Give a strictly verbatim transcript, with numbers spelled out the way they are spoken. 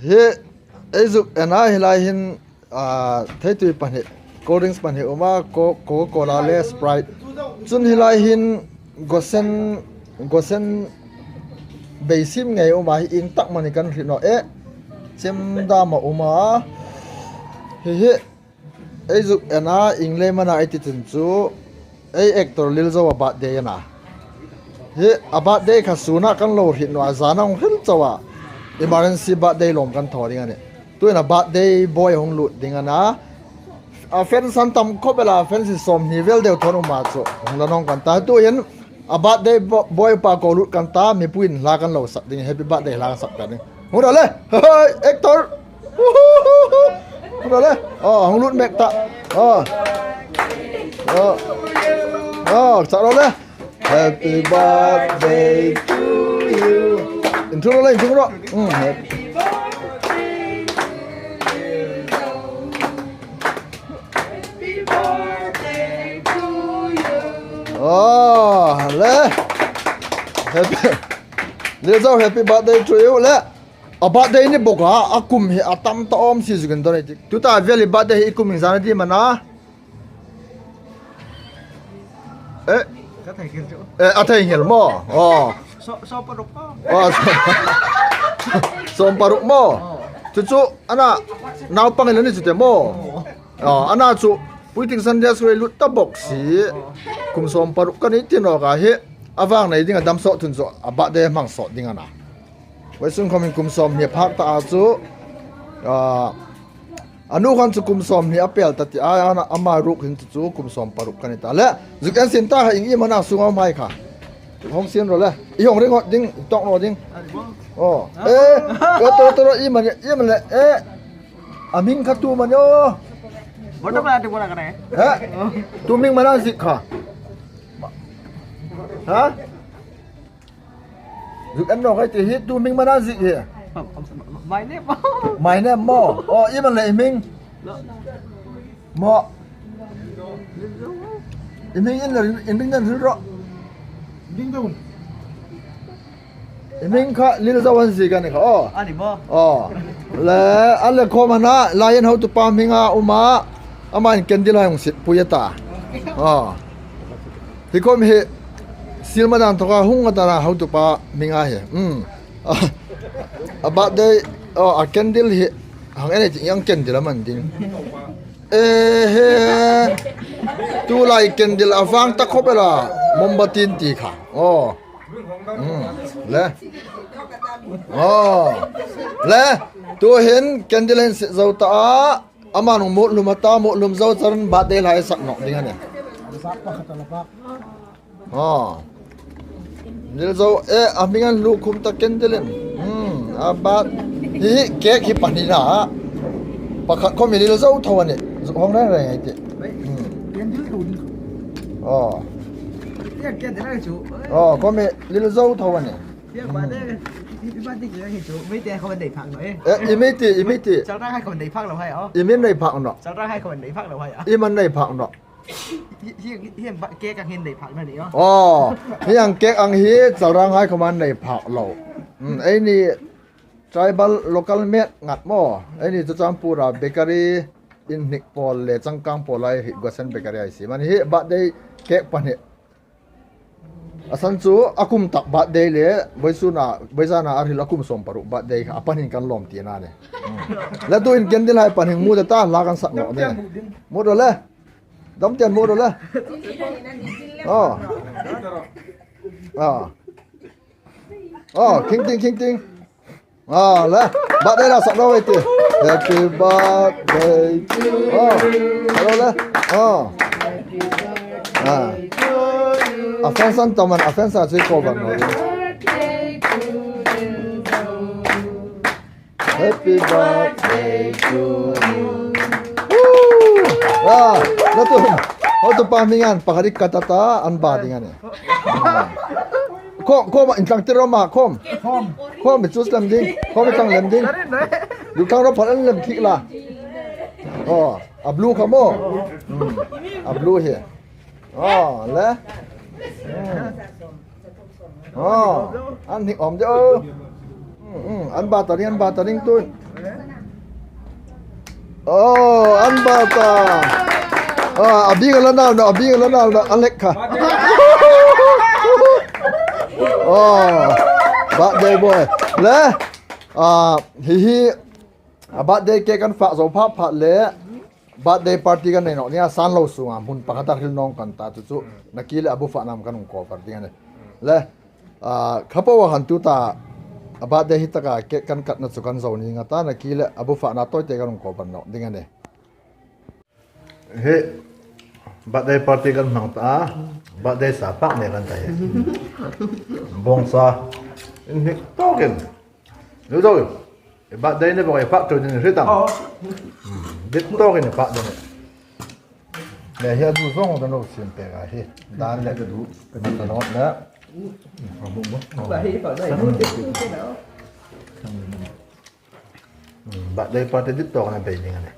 Hi, ei zuk en a, hi lai hin, ah, theitui pahni, cold drinks pahni um a, Co-, Coca-Cola le Sprite. Chun hi lai hin gosen, gosen beisim ngei um a, hi ieng tak mani kan hriet naw e. Chim dam a um a. Hi hi, ei zuk en a, ieng lei am a na ei ti chun chu, ei actor Lilzo a birthday a na. Hi, a birthday kha sûna kan lo hriet naw a, zana hung hril chau a. Emergency birthday lawm kan thaw ding a nih. Tuhin a birthday boy hung lut ding a na. A fans an tam khawp el a, fans sawmhni vel deu thaw an um a chu. Hung la nawng kan ta. Tuhin a birthday bo-, boy pa ko lut kan ta, mipuiin hla kan lo sak ding, happy birthday hla kan sak ta ding. Hung ro le. Hoi, actor. Hung ro le. Oh, hung lut mek ta. Oh. Oh. Oh, sak ro le. Happy birthday to you. Intro ro le, intro ro. Mm, happy. Oh, le. Happy. Lilzo, happy birthday to you, le. A birthday ni bok a, a kum hi a tam ta awm si zukin don ti. Tuta vel i birthday hi i kum ieng zan a ti am a na. Eh? Ka thei nghel chu. Eh, a thei nghel maw? Oh. So, so paruk maw? Oh, so, so paruk maw? Oh. Chu chu, a na, naupang i la ni chu te maw? Oh. Oh, a na chu, puitling Sunday school lut ta bok si. Oh. Kum sawm paruk ka ni ti naw ka hi. A vang nei ding a dam sawt thun chu, a birthday hmang sawt ding a na. Vawisun khawmin kum sawmhni a phak ta a chu, ah, a nu khan chu kum sawmhni a pel ta ti a, a na, ama ruok hin chu, chu kum sawm paruk ka ni ta. Le, zuk en sin ta kha, ieng am a na sunga um hai kha. Hung sien ro le. I hung ring hot ding, i tawk naw ding. Oh. Eh, to, to, to, i man, i man le. Eh. A hming kha tu am a ni o. Bottom la tu am a ni ka ne. Ha? Tu hming am a na zie kha. Ha? Zuk en naw ka ti hi, tu hming am a na zie hi. My name. My name maw. Oh, i man le i hming. Maw. I hming in le, i hming in hril ro. Ding dong. I hming kha Lilzo an zie ka ni kha. Oh. A ni maw. Oh. Le, a le khawm a na, lai in hotupa hminga um a. Ama'n candle a hung sitpui a ta. Oh. Hi khawm hi, sil madan tawka hung a ta na hotupa hminga hi. Hmm. A birthday, oh, a candle hi. Hang en ei ti, ieng candle am a ni ding. Eh, he. Tulai candle a vang ta khawp el a. Mombati an ti kha. Oh. Hmm. Le. Oh. Le. Tuhin candle an sit zo ta a. Ama'n hung mut hlum a ta, mut hlum zo char an birthday hla sak nawk ding a nih. Oh. Lilzo, eh, a hming an lu khum ta candle in. Hmm, a bat. Hi, cake hi pahni a na. Pakhat khawm hi Lilzo tho a nih. Zuk hawng reng reng ei ti. Hmm. Candle tho ding. Oh. Cake, cake ding chu. Oh, khawm hi Lilzo tho a nih. Cake ba de, i, i ba de ki chu. Mei te khawm nei phak naw e. Eh, i mei ti, i mei ti. Chalrang hai khawm nei phak lo hai o. I min nei phak naw. Chalrang hai khawm nei phak lo hai o. I man nei phak naw. Hi, hi, hi, hi, ba, cake ang hin nei phak naw ni o. Oh, hi ang cake ang hi, chalrang hai khawm an nei phak lo. Hmm, eini tribal local made ngat maw. Eini Churachandpur-a bakery in hnik pawl le changkang pawl hai hi Gosen Bakery hai si. Man hi birthday cake pahni. A san chu a kum tak birthday le, vawisuna, vawisuna a hril a kum sawm paruk birthday kha, a pahni'n kan lawm ti a na nih. Hmm. Le tuhin candle hai pahni mut ta, hla kan sak nawk nih. Mut ro le. Dam tian mut ro le. Oh. Oh. Oh, khing ting, khing ting. Ah, le. Birthday hla sak naw ei ti. Happy birthday to you. Oh. Hello le. Oh. Ah. A fans an tam a na, a fans a chu cover naw. Happy birthday to you. Woo! Ah, la tu. Hotupa hming an pakhat i kat ta ta, an ba ding a nih. Khawm, khawm, intlang tir ro ma, khawm. Khawm. Khawm, mi chu lem ding. Khawm, intlang lem ding. Lu tlang ro pal an lem thik la. Oh, a blue kha maw. Hmm. A blue hi. Oh, le. Hmm. Oh, an hnik awm de o. Hmm, hmm. An ba ta ding, an ba ta ding tun. Oh, an ba ta. Ah, a bik a la nal naw, a bik a la nal naw, a lek kha. Oh, birthday boy. Le, ah, hi hi, a birthday cake kan fak zo pha pha le, birthday party kan nei naw ning a, san lo sunga, hmun pakhat a hril nawng kan ta chu chu, na ki le a bu fak nam kan hung cover ding a nih. Le, ah, kha po a han tu ta, a birthday hi taka cake kan cut na chu kan zo ning a ta, na ki le a bu fak na tawite kan hung cover naw ding a nih. Hi, birthday party kan hmang ta, birthday sa fak nei kan ta hi. Bawngsa, in hnik tawkin. Lu zo, birthday ni bawk ei fak tu ding hri tang. Oh. Dit tawkin fak ding. Le hi a zu zong kan lo siem pek a hi. Dan le ka du, ka du ka nawt le. Ba hi, ba hi, ba hi. Birthday party dit tawk na bei ding a nih.